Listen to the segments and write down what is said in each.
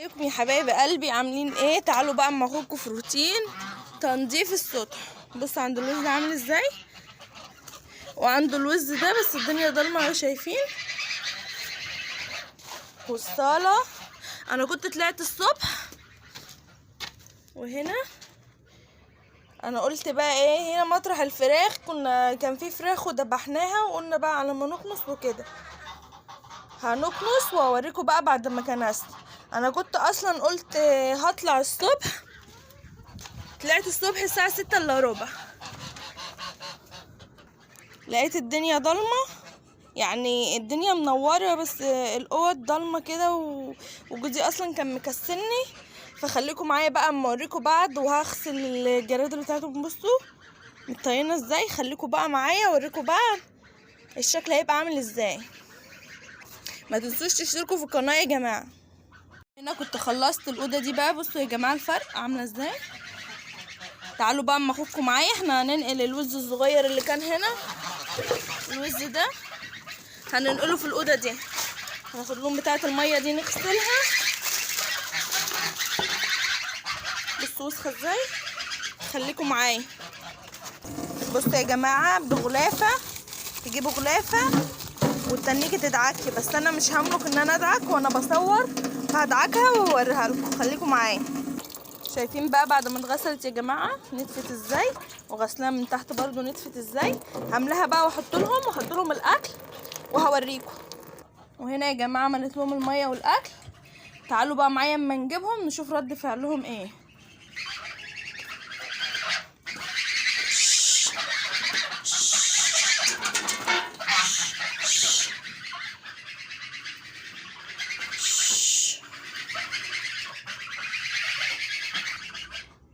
ازيكم يا حبايب قلبي، عاملين ايه؟ تعالوا بقى اما اخدكم في روتين تنظيف السطح. بصوا عند الوز ده عامل ازاي، وعنده الوز ده بس الدنيا ضلمة شايفين. والصاله انا كنت طلعت الصبح، وهنا انا قلت بقى ايه، هنا مطرح الفراخ كان في فراخ وذبحناها، وقلنا بقى على ما نكنس وكده هنكنس واوريكم بقى بعد ما كنست. انا كنت اصلا قلت هطلع الصبح، طلعت الصبح الساعة 5:45، لقيت الدنيا ضلمة، يعني الدنيا منورة بس الاوض ضلمة كده، وجوزي اصلا كان مكسلني. فخليكم معايا بقى اما اوريكم بعد، وهغسل الجرادل بتاعتهم. بصوا مطينه ازاي، خليكم بقى معايا اوريكم بعد الشكل هيبقى عامل ازاي. ما تنسوش تشتركوا في القناة يا جماعة. هنا كنت خلصت الاوضة دي بقى، بصوا يا جماعة الفرق عامله ازاي. تعالوا بقى اما اخدكم معايا، احنا هننقل الوز الصغير اللي كان هنا، الوز ده هننقله في الاوضة دي. هناخد لهم بتاعه المية دي نغسلها. بصوا وسخة ازاي، خليكم معايا. بصوا يا جماعة، بغلافه، تجيبوا غلافه والتنيكي تدعكي، بس انا مش هملك ان انا ادعك وانا بصور، فهدعكها واوريها لكم. خليكم معايا. شايفين بقى بعد ما اتغسلت يا جماعة نتفت ازاي، وغسلها من تحت برضو نتفت ازاي. هملاها بقى واحط لهم الاكل وهوريكم. وهنا يا جماعة عملت لهم المية والاكل. تعالوا بقى معايا اما نجيبهم نشوف رد فعلهم ايه.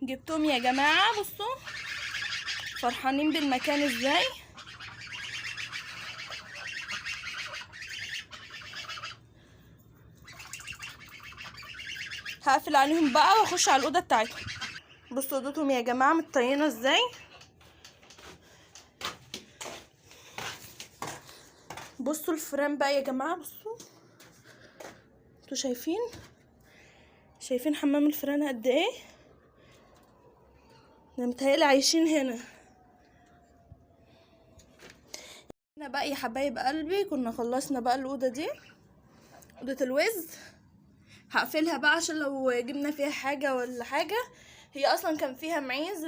جبتهم يا جماعة، بصوا فرحانين بالمكان ازاي. هقفل عليهم بقى واخش على الاوضة بتاعتهم. بصوا اوضتهم يا جماعة متطينه ازاي. بصوا الفران بقى يا جماعة، بصوا انتوا شايفين حمام الفران قد ايه. انا متهيألي عايشين هنا. هنا بقى يا حبايب قلبي كنا خلصنا بقى الاوضة دي، اوضة الوز. هقفلها بقى عشان لو جبنا فيها حاجة ولا حاجة. هي اصلا كان فيها معيز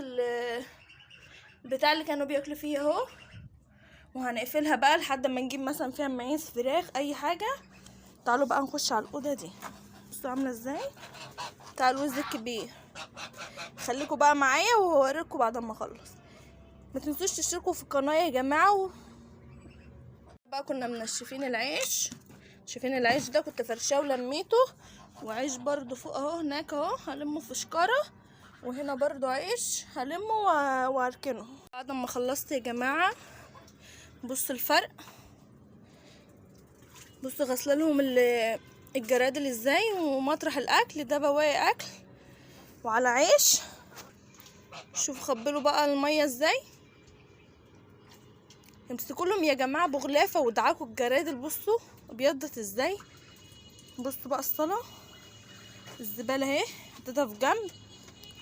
بتاع اللي كانوا بياكلوا فيه اهو، وهنقفلها بقى لحد ما نجيب مثلا فيها معيز فراخ اي حاجة. تعالوا بقى نخش على الاوضة دي. بصوا عامله ازاي بتاع الوز الكبير. خليكم بقى معايا وهوريكم بعد ما اخلص. ما تنسوش تشتركوا في القناة يا جماعة. بقى كنا منشفين العيش، شايفين العيش ده كنت فرشاه ولميته، وعيش برضو فوق اهو هناك اهو هلمه في شكاره، وهنا برضو عيش هلمه واركنه. بعد ما خلصت يا جماعة بصوا الفرق، بصوا غسله لهم الجرادل ازاي، ومطرح الاكل ده بواقي اكل وعلى عيش. شوفوا خبلوا بقى المية ازاي. امسكوا لهم يا جماعة بغلافه وادعكوا الجرادل. بصوا ابيضت ازاي. بصوا بقى الصلاة، الزبالة اهي حطيتها في جنب،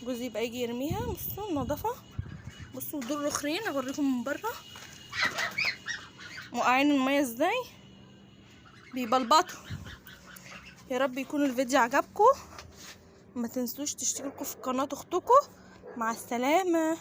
جوزي يبقى يجي يرميها. بصوا النظافة، بصوا دول رخرين اوريكم من بره موقعين المية ازاي، بيبلبطوا. يا رب يكون الفيديو عجبكم، ما تنسوش تشتركوا في قناة اختكم. مع السلامة.